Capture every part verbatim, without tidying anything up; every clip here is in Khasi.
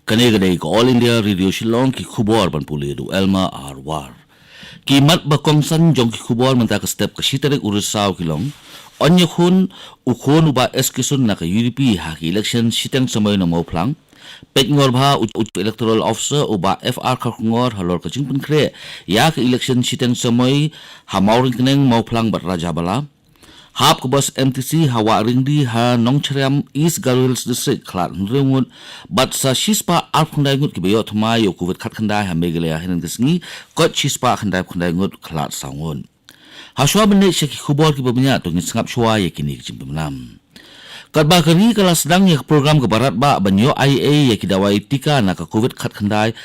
Kane ka dei ka All India Radio Shillong, ki khubor ban pule da u Elma Arwar. Ki mat ba kongsan jong ki khubor mynta ka step ka shi tarik u Risaw ki long: Ong Ïakhun, u khun u Bah S K Sun na ka U D P ha ka election shiteng samoi na Mawphlang. Peit Ngor Bha, u, u Electoral Officer u Bah F R Kharkongor halor ka jingpynkhreh ïa ka election shiteng samoi ha Mawryngkneng, Mawphlang bad Rajabala. Hap ka bus M T C ha Wahringdi ha Nongchriam, East Garo Hills District, khlad hynriew ngut bad sa shispah arphew khyndai ngut kiba ïoh thymmai ïa u Covid khatkhyndai ha Meghalaya hynnin ka sngi, koit shispah khyndaiphew khyndai ngut, khlad saw ngut. Hashwa ban leit sha ki khubor kiba bniah, to ngin sngap shwa ïa kine ki jingpynbna. Katba ka ri ka la sdang ïa ka program kaba radbah ban ïoh aiei ïa ki dawai tika na ka Covid khatkhyndai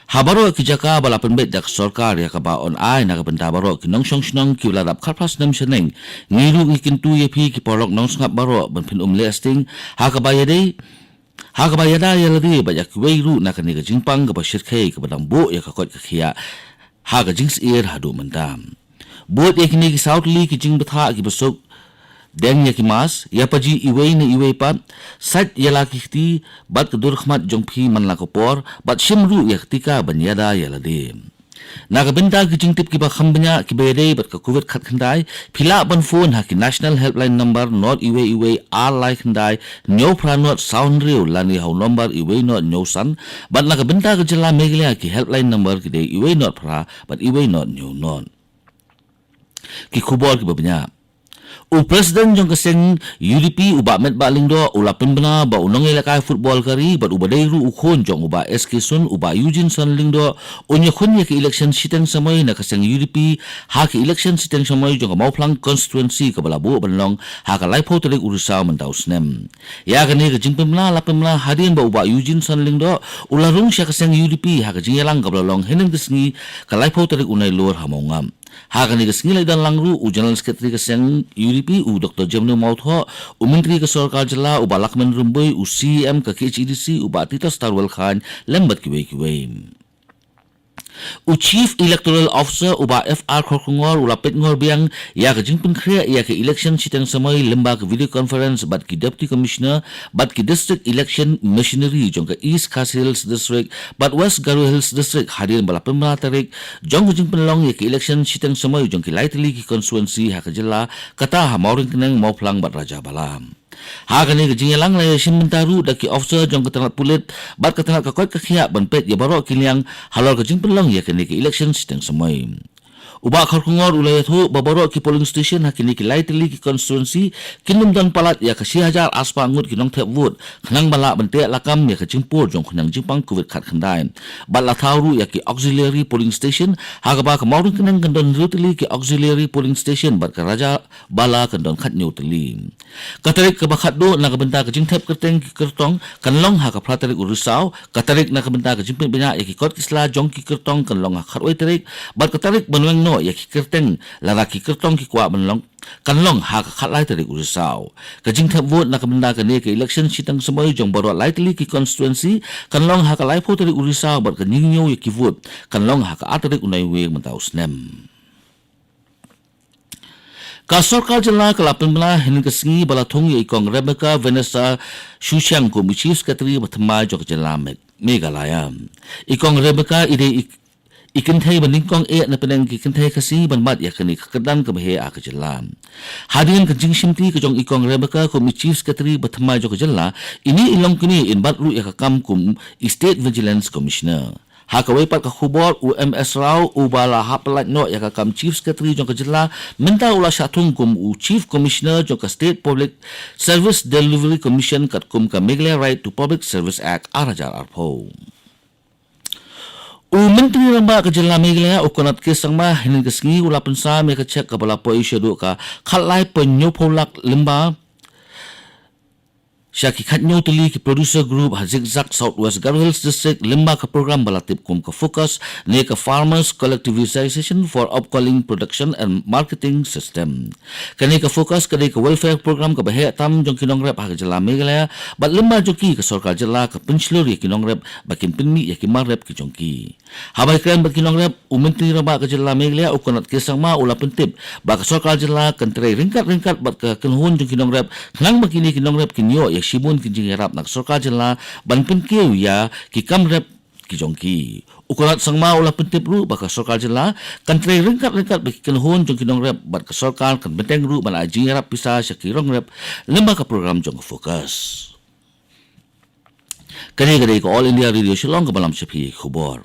ha baroh ki jaka ba la pynbeit da ka sorkar, ïa kaba yn ai na ka bynta baroh ki nongshong shnong kiba la dap khatphra snem shaneng, ngi ruh ngi kyntu ïa phi ki paralok nongsngap baroh ban phin ym leh sting ha kaba ïadei, ha kaba ïada ïalade bad ïa kiwei ruh na kane ka jingpang kaba shyrkhei kaba dang buh ïa ka koit ka khiah ha ka jingsyier haduh mynta. Bud ïa kine ki saw tylli ki jingbthah kiba suk deng ïa ki mask, ïa paji iwei na iwei pat, sait ïa la ki kti bad ka dur khmat jong phi man la ka por, bad shim ruh ïa ka tika ban ïada ïalade. Na ka bynta ki jingtip kiba kham bniah kiba ïadei bad ka Covid khatkhyndai, phi lah ban phone ha ki National Helpline Number not iwei iwei ar lai khyndai hynñiew phra not saw hynriew lane ha u number iwei not hynñiew san, bad na ka bynta ka jylla Meghalaya ki helpline number ki dei iwei not phra bad iwei not hynñiew not. Ki khubor kiba bniah. U President jong ka seng U D P u Bah Metbah Lyngdoh u la pynbna ba u nongïalehkai football ka ri bad uba dei ruh u khun jong u Bah S K Sun, u Bah Eugene Sun Lyngdoh, un ïakhun ïa ka election shiteng samoi na ka seng U D P ha ka election shiteng samoi jong ka Mawphlang constituency kaba la buh ban long ha ka laiphew tarik u Risaw mynta u snem. Ïa kane ka jingpynbna la pynbna hadien ba u Bah Eugene Sun Lyngdoh u la rung sha ka seng U D P ha ka jingïalang kaba la long hynnin ka sngi, ka laiphew tarik u Nailur, ha Mawngap. Ha kane ka sngi la ïadon lang ruh u General Secretary ka seng U D P u Doctor Jemnu Mawthoh, u Myntri ka Sorkar Jylla u Bah Lahkmen Rymbui, u C E M ka K H A D C u Bah Titus Tarwel Chyne, lem bad kiwei kiwei. U Chief Electoral Officer u Bah F R Kharkongor u la peit ngor biang ïa ka jingpynkhreh ïa ka election shiteng samoi lyngba ka video conference bad ki Deputy Commissioner bad ki District Election Machinery jong ka East Khasi Hills District bad West Garo Hills District hadien ba la pynbna tarik jong ka jingpynlong ïa ka election shiteng samoi jong ki lai tylli ki constituency ha ka jylla, kata ha Mawryngkneng, Mawphlang bad Rajabala. Ha kane ka jingïalang la ïashim bynta ruh da ki officer jong ka tnat pulit bad ka tnat ka koit ka khiah ban peit ïa baroh ki liang halor ka jingpynlong ïa kane ka election shiteng samoi. U Bah Kharkongor u la ïathuh ba baroh ki polling station ha kine ki lai tylli ki constituency kin ym don palat ïa ka shi hajar arspah ngut ki nongthep vote khnang ba lah ban teh lakam ïa ka jingpur jong u khñiang jingpang Covid khatkhyndai. Bad la thaw ruh ïa ki auxiliary polling station, ha kaba ka Mawryngkneng kan don hynriew tylli ki auxiliary polling station bad ka Rajabala kan don khathynñiew tylli. Ka tarik kaba khatduh na ka bynta ka jingthep kyrteng ki kyrtong kan long ha ka phra tarik u Risaw, ka tarik na ka bynta ka jingpynbna ïa ki kot ki sla jong ki kyrtong kan long ha ka khatwei tarik, bad ka tarik ban weng noh ïa ki kyrteng lada ki kyrtong ki kwah ban long kan long ha ka khatlai tarik u Risaw. Ka jingthep vote na ka bynta kane ka election shiteng samoi jong baroh lai tylli ki constituency kan long ha ka laiphew tarik u Risaw bad ka jingñiew ïa ki vote kan long ha ka ar tarik u Naiwieng mynta u snem. Ka Sorkar Jylla ka la pynbna hynnin ka sngi ba la thung ïa i Kong Rebecca Vanessa Shusiang kum i Chief Secretary ba thymmai jong ka Jylla Meg-, Meghalaya. I Kong Rebecca i dei i, i kynthei ba nyngkong eh na pdeng ki kynthei Khasi ban bat ïa kane ka kyrdan kaba heh ha ka Jylla. Hadien ka jingshimti ka jong i Kong Rebecca kum i Chief Secretary ba thymmai jong ka Jylla, ini i long kmie in bat ruh ïa ka kam kum i State Vigilance Commissioner. Ha kawei pat ka khubor, u M S Rao uba la hap pyllait noh ïa ka kam Chief Secretary jong ka Jylla, mynta u la shah thung kum u Chief Commissioner jong ka State Public Service Delivery Commission katkum ka Meghalaya Right to Public Service Act ar hajar arphew. U Myntri Rangbah ka Jylla Meghalaya u Conrad K Sangma hynnin ka sngi u la pynsam ïa ka cheque kaba la poi shaduh ka khatlai point hynñiewphew lak lyngba sha ki khathynñiew tylli ki producer group ha Zigzag South West Garo Hills District lyngba ka program ba la tip kum ka FOCUS ne ka Farmers Collectivization for Upcalling Production and Marketing System. Kane ka FOCUS ka dei ka welfare program kaba heh tam jong ki nongrep ha ka Jylla Meghalaya, bad lyngba jong ki ka Sorkar Jylla ka pynshlur ïa ki nongrep ba kin pynmih ïa ki mar rep ki jong ki. Haba ïakren bad ki nongrep, u Myntri Rangbah ka Jylla Meghalaya u Conrad K Sangma u la pyntip ba ka Sorkar Jylla kan trei ryngkat ryngkat bad ka kynhun jong ki nongrep khnang ba kine ki nongrep kin ïoh ïa shibun ki jingïarap na ka sorkar jylla ban pynkiew ïa ki kam rep ki jong ki. U Conrad Sangma u la pyntip ruh ba ka sorkar jylla kan trei ryngkat ryngkat bad ki kynhun jong ki nongrep bad ka sorkar kan bteng ruh ban ai jingïarap pisa sha ki nongrep lyngba ka program jong ka FOCUS. Kane ka dei ka All India Radio Shillong kaba lam sha phi khubor.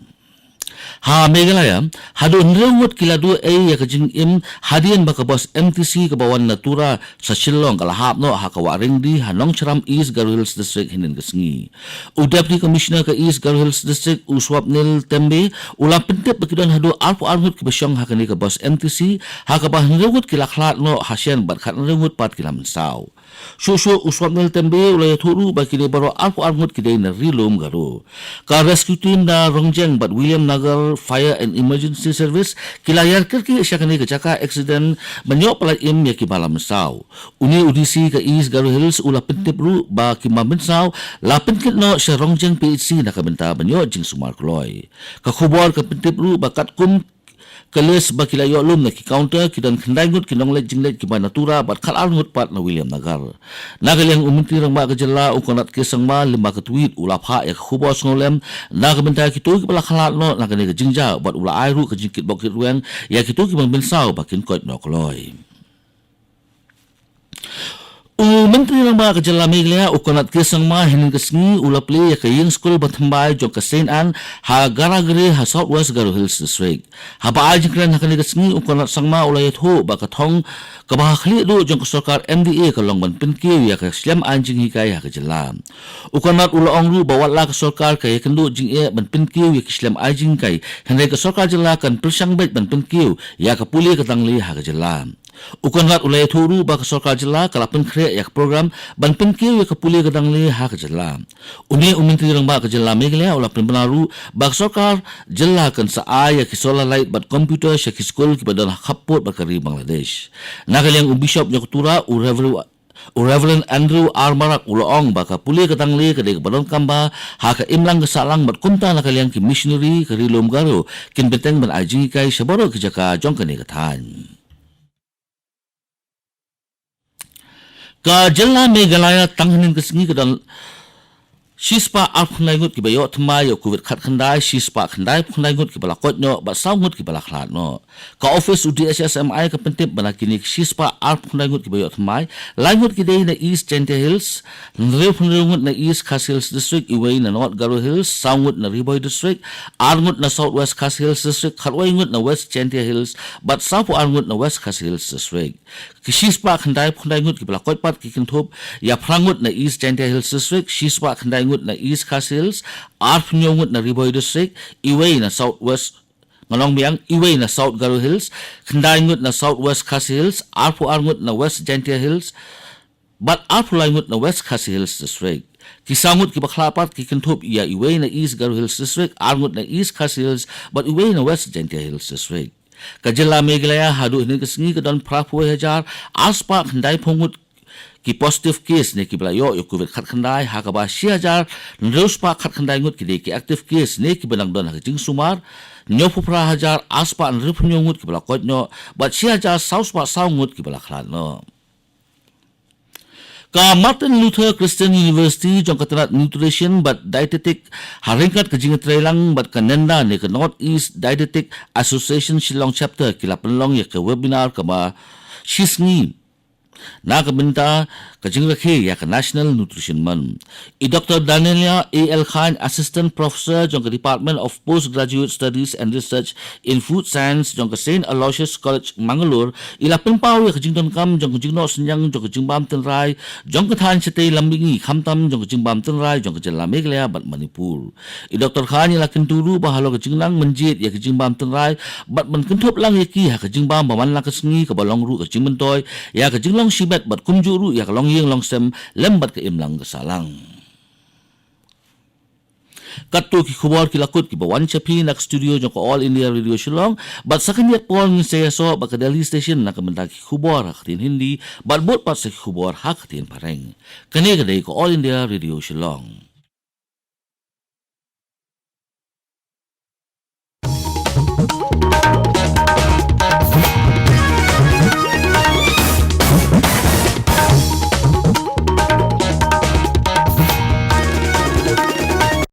Ha Meghalaya, haduh hynriew ngut ki la duh ei ïa ka jingim hadien ba ka bus M T C kaba wan na Tura sha Shillong ka la hap noh ha ka wah Rengdi ha Nongshram, East Garo Hills District hynnin ka sngi. U Deputy Commissioner ka East Garo Hills District, u Swapnil Tembe, u la pyntip ba ki don haduh arphew ar ngut kiba shong ha kane ka bus M T C, ha kaba hynriew ngut ki la khlad noh ha shen bad khathynriew ngut pat ki la mynsaw. Shuh shuh u Swapnil Tembe u la ïathuh ruh ba kine baroh arphew ar ngut ki dei na Ri Lum Garo. Ka rescue team na Rongjeng bad Williamnagar Fire and Emergency Service ki la ïar kyrkieh sha kane ka jaka accident ban ïoh pyllait im ïa kiba la mynsaw. Une u D C ka East Garo Hills u la pyntip ruh ba kiba mynsaw la pynkit noh sha Rongjeng P H C na ka bynta ban ïoh jingsumar kloi. Ka khubor ka pyntip ruh ba katkum ka list ba ki la ïoh lum na ki counter, ki don khyndai ngut ki nongleit jingleit kiba na Tura bad khatar ngut pat na Williamnagar. Na ka liang u Myntri Rangbah ka jylla u Conrad K Sangma lyngba ka tweet u la phah ïa ka khubor sngewlem na ka bynta kito kiba la khlad noh na kane ka jingjia bad u la ai ruh ka jingkitbok kitrwiang ïa kito kiba mynsaw ba kin koit noh kloi. U Myntri Rangbah ka jylla Meghalaya u Conrad K Sangma hynnin ka sngi u la plie ïa ka ïing skul ba thymmai jong ka Saint Anne ha Garagre ha South West Garo Hills District. Haba ai jingkren ha kane ka sngi u Conrad Sangma u la ïathuh ba ka thong kaba ha khlieh duh jong ka sorkar M D A ka long ban pynkiew ïa ka shlem ai jinghikai ha ka jylla. U Conrad u la ong ruh ba wat la ka sorkar ka ïakynduh jingeh ban pynkiew ïa ki shlem ai jinghikai, hynrei ka sorkar jylla kan pyrshang beit ban pynkiew ïa ka pule ka dangle ha ka jylla. U Conrad u la ïathuh ruh ba ka sorkar jylla ka la pynkhreh ïa ka program ban pynkiew ïa ka pule ka dangle ha ka jylla. Une u Myntri Rangbah ka jylla Meghalaya u la pynbna ruh ba ka sorkar jylla kan sa ai ïa ki solar light bad computer sha ki skul kiba don ha khappud bad ka ri Bangladesh. Na ka liang u Bishop jong ka Tura u Reverend u Reverend Andrew R Marak u la ong ba ka pule ka dangle ka dei kaba donkam bha ha ka imlang ka sahlang bad kumta na ka liang ki missionary ka Ri Lum Garo kin bteng ban ai jinghikai sha baroh ki jaka jong kane ka thaiñ. Ka jylla Meghalaya tang hynnin ka sngi ka don shispah arphew khyndai ngut kiba ïoh thymmai ïa u Covid khatkhyndai, shispah khyndaiphew khyndai ngut kiba la koit noh bad saw ngut kiba la khlad noh. Ka office u D H S M I ka pyntip ba na kine ki shispah arphew khyndai ngut kiba ïoh thymmai, lai ngut ki dei na East Jaintia Hills, hynriewphew hynriew ngut na East Khasi Hills District, iwei na North Garo Hills, saw ngut na Ri Bhoi District, ar ngut na South West Khasi Hills District, khatwei ngut na West Jaintia Hills bad sawphew ar ngut na West Khasi Hills District. Ki shispah khyndaiphew khyndai ngut kiba la koit pat ki kynthup ïa phra ngut na East Jaintia Hills District, shispah khyndai ngut na East Khasi Hills, arphew hynñiew ngut na Ri Bhoi District, iwei na South West, ngan ong biang, iwei na South Garo Hills, khyndai ngut na South West Khasi Hills, arphew ar ngut na West Jaintia Hills bad arphew lai ngut na West Khasi Hills District. Ki saw ngut kiba khlad pat ki kynthup ïa iwei na East Garo Hills District, ar ngut na East Khasi Hills bad iwei na West Jaintia Hills District. Ka jylla Meghalaya haduh hynnin ka sngi ka don phraphew hajar arspah khyndaiphew ngut ki positive case ne kiba la ïoh ïa u Covid khatkhyndai, ha kaba shi hajar hynriewspah khatkhyndai ngut ki dei ki active case ne kiba dang don ha ka jingsumar, hynñiewphew phra hajar arspah hynriewphew hynñiew ngut kiba la koit noh bad shi hajar sawspah saw ngut kiba la khlad noh. Ka Martin Luther Christian University jong ka tnat Nutrition bad Dietetic ha ryngkat ka jingïatreilang bad ka NENDA ne ka North East Dietetic Association Shillong Chapter ki la pynlong ïa ka webinar kaba shisngi na ka bynta ka jingrakhe ïa ka National Nutrition Month. I Doctor Danelia A L Khan, Assistant Professor jong ka Department of Postgraduate Studies and Research in Food Science jong ka Saint Aloysius College, Mangalore, i la pynpaw ïa ka jingdonkam jong ka jingnoh synñiang jong ka jingbam tynrai jong ka thaiñ shatei lam mihngi, khamtam jong ka jingbam tynrai jong ka jylla Meghalaya bad Manipur. I Doctor Khan i la kyntu ruh ba halor ka jingnang mynjied ïa ka jingbam tynrai bad ban kynthup lang ïa ki ha ka jingbam ba man la ka sngi, kaba long ruh ka jingmyntoi ïa ka jinglong shimet bad kumjuh ruh ïa ka longïing longsem lem bad ka imlang ka sahlang. Katto ki khubor ki la kut kiba wan sha phi na ka studio jong ka All India Radio Shillong, bad sa khyndiat por ngin sa ïasoh bad ka Delhi Station na ka bynta ki khubor ha ka ktien Hindi bad bud pat sa ki khubor ha ka ktien Phareng. Kane ka dei ka All India Radio Shillong.